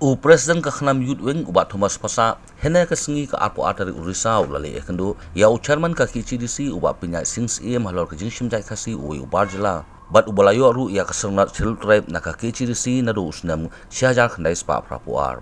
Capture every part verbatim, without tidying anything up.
U President ka Khnam Youth Wing, u Bah Thomas Passah, hynne ka sngi ka arphew ar tarik u Risaw, u la leit ïakynduh ïa u Chairman ka K H A D C, u Bah Pynïaid Sing Syiem, halor ka jingshim jait Khasi uwei u bar jylla, bad u ba la ïoh ruh ïa ka syrnod Scheduled Tribe na ka K H A D C naduh u snem shi hajar khyndai spah phra phew ar.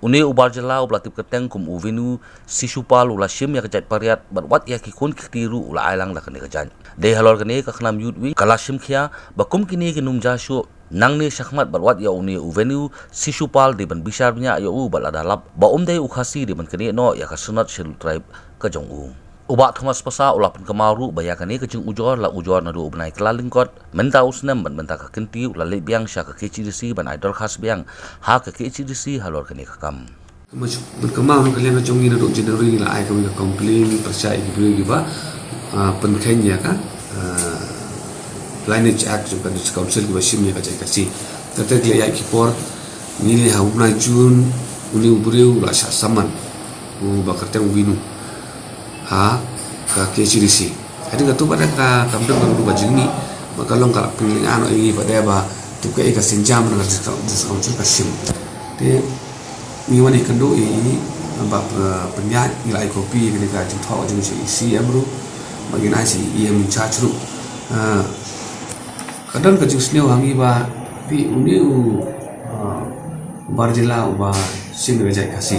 Une u bar jylla u ba la tip kyrteng kum u Venu Sishupal u la shim ïa ka jait Pariat bad wat ïa ki khun ki kti ruh u la ai lang da kane ka jait. Dei halor kane ka Khnam Youth Wing ka la shim khia ba kum kine ki nongjia shuh, nangne shakhmat bad wat ïa une u Venu Sishupal dei ban bishar bniah ïa u bad lada lap ba um dei u Khasi dei ban knieh noh ïa ka syrnod Scheduled Tribe ka jong u. U Bah Thomas Passah u la pynkynmaw ruh ba ïa kane ka jingujor la ujor naduh u bnai Kyllalyngkot, mynta u snem bad mynta ka kynti u la leit biang sha ka K H A D C ban ai dorkhas biang ha ka K H A D C halor kane ka kam. Ka mut ban kynmaw na ka liang ka jong ngi naduh January ngi la ai kawei ka complaint pyrshah ïa ki briew kiba, ah, pynkheiñ ïa ka, ah, Lineage Act jong ka District Council kiba shim ïa ka jait Khasi. Kata ki la ïaid ki por, ngi ne ha u bnai June, une u briew u la shah saman, u ba kyrteng u Vinu, ha ka K H A D C. Hadien kata pat ka kam don ka jingmih ba ka long ka la pynlyngngoh ïa ngi pat ba tip kaei ka sienjam na ka District Council ka shim. Te ngi wan ïakynduh ïa i Bah, eh, Pynïaid, ngi la ai copy ïa kane ka jingthoh jong i sha i C M ruh, bad ngin ai sha i E M in charge ruh. Eh, ka don ka jingsngew ha ngi ba phi une u, eh, bar jylla uba shim ïa ka jait Khasi.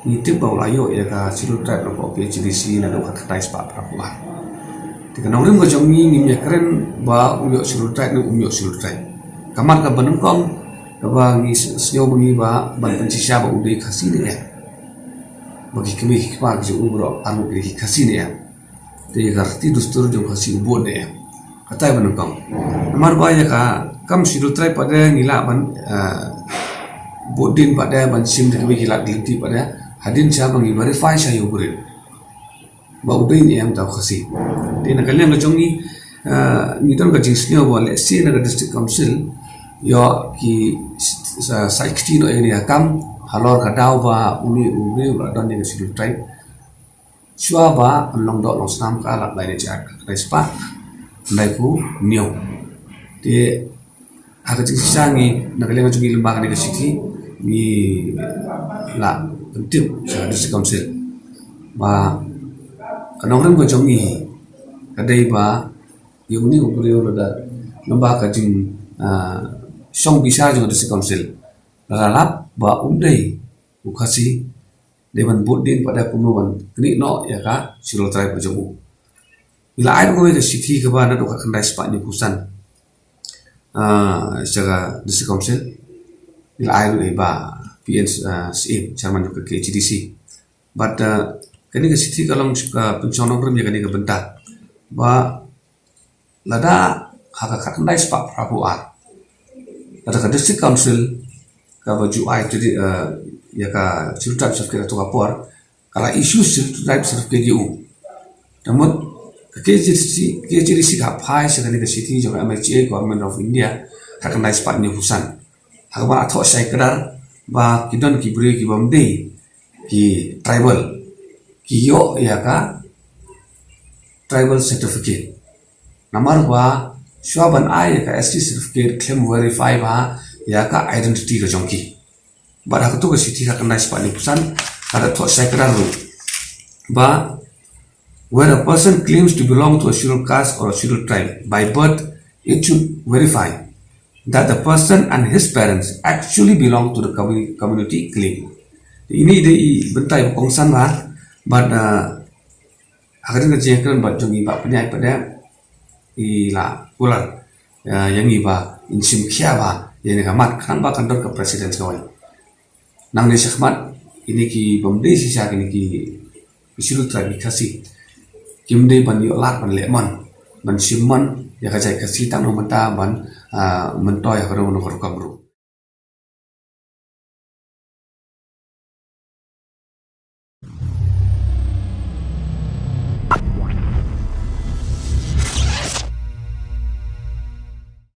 Ngi tip ba u la ïoh ïa ka Scheduled Tribe na ka K H A D C naduh khatkhyndai spah phra phew ar. Te ka nongrim ka jong ngi ngim ïakren ba u ïoh Scheduled Tribe ne um ïoh Scheduled Tribe. Ka mat kaba nyngkong kaba ngi s-, sngew ba ngi ba ban pynshisha ba u dei Khasi ne em. Ba ki kmie ki kpa ki jong u baroh arngut ki dei ki Khasi ne em. Te ïa ka riti dustur jong Khasi u bud ne em. Kata ïa ba nyngkong. Namar ba ïa ka kam Scheduled Tribe pat de ngi lah ban, eh, bud dien pat de ban shim da kiwei ki lad ki lynti pat de. Hadien sha ba ngi verify sha ïa u briew ba u dei ne em uta u Khasi. Te na ka liang ka jong ngi, eh, ngi don ka jingsngew ba lehse na ka District Council ïoh ki s-, sa-, sa kti noh ïa kane ka kam halor ka daw ba une u briew u la don ïa ka Scheduled Tribe. Shuwa ba yn long doh long snam ka lad Lineage Act khatkhyndai spah khyndai phew hynñiew. Te ha ka jingshisha ngi na ka liang ka jong ngi lyngba kane ka shithi ngi la pyntip sha ka District Council ba ka nongrim ka jong ngi ka dei ba ïa une u briew lada lyngba ka jing, ah, shong bishar jong ka District Council lada lap ba um dei u Khasi, dei ban bud dien pat de kumno ban knieh noh ïa ka Scheduled Tribe ka jong u. Ngi la ai ruh kawei ka shithi kaba naduh khatkhyndai spah hynñiew phew san, ah, sha ka District Council. Ngi la ai ruh ïa i Bah P N, ah, Syiem, Chairman jong ka K H A D C. Bad, ah, kane ka shithi ka long ka pynshong nongrim ïa kane ka bynta ba lada ha ka khatkhyndai spah phra phew ar lada ka District Council kaba ju ai to di, eh, ïa ka Scheduled Tribe certificate ha kato ka por ka la issue Scheduled Tribe certificate ïa u. Te mut ka K H A D C, K H A D C ka phai sha kane ka shithi jong ka M H A, Government of India, khatkhyndai spah hynñiew phew san. Ha kaba la thoh shai kdar ba ki don ki briew kiba ym dei ki tribal ki ïoh ïa ka tribal certificate. Namar ba shuwa ban ai ïa ka S T certificate khlem verify bha ïa ka identity ka jong ki. Bad ha kato ka shithi khatkhyndai spah hynñiew phew san ka la thoh shai kdar ruh ba where a person claims to belong to a scheduled caste or a scheduled tribe by birth, it should verify that the person and his parents actually belong to the commu-, community claimed. Ine i dei i bynta iba kongsan bha bad, uh, ha ka dei ka jingkren bad jong i Bah Pynïaid pat de i la kular, uh, ïa ngi ba in shim khia bha ïa kane ka mat khnang ba kan don ka precedent kawei. Nangne shakhmat ine ki bym dei shisha kine ki Scheduled Tribe ki Khasi kim dei ban ïoh lad ban leh mon ban shim mon ïa ka jait Khasi tang na ka bynta ban, ah, myntoi ha ka rukom ruh.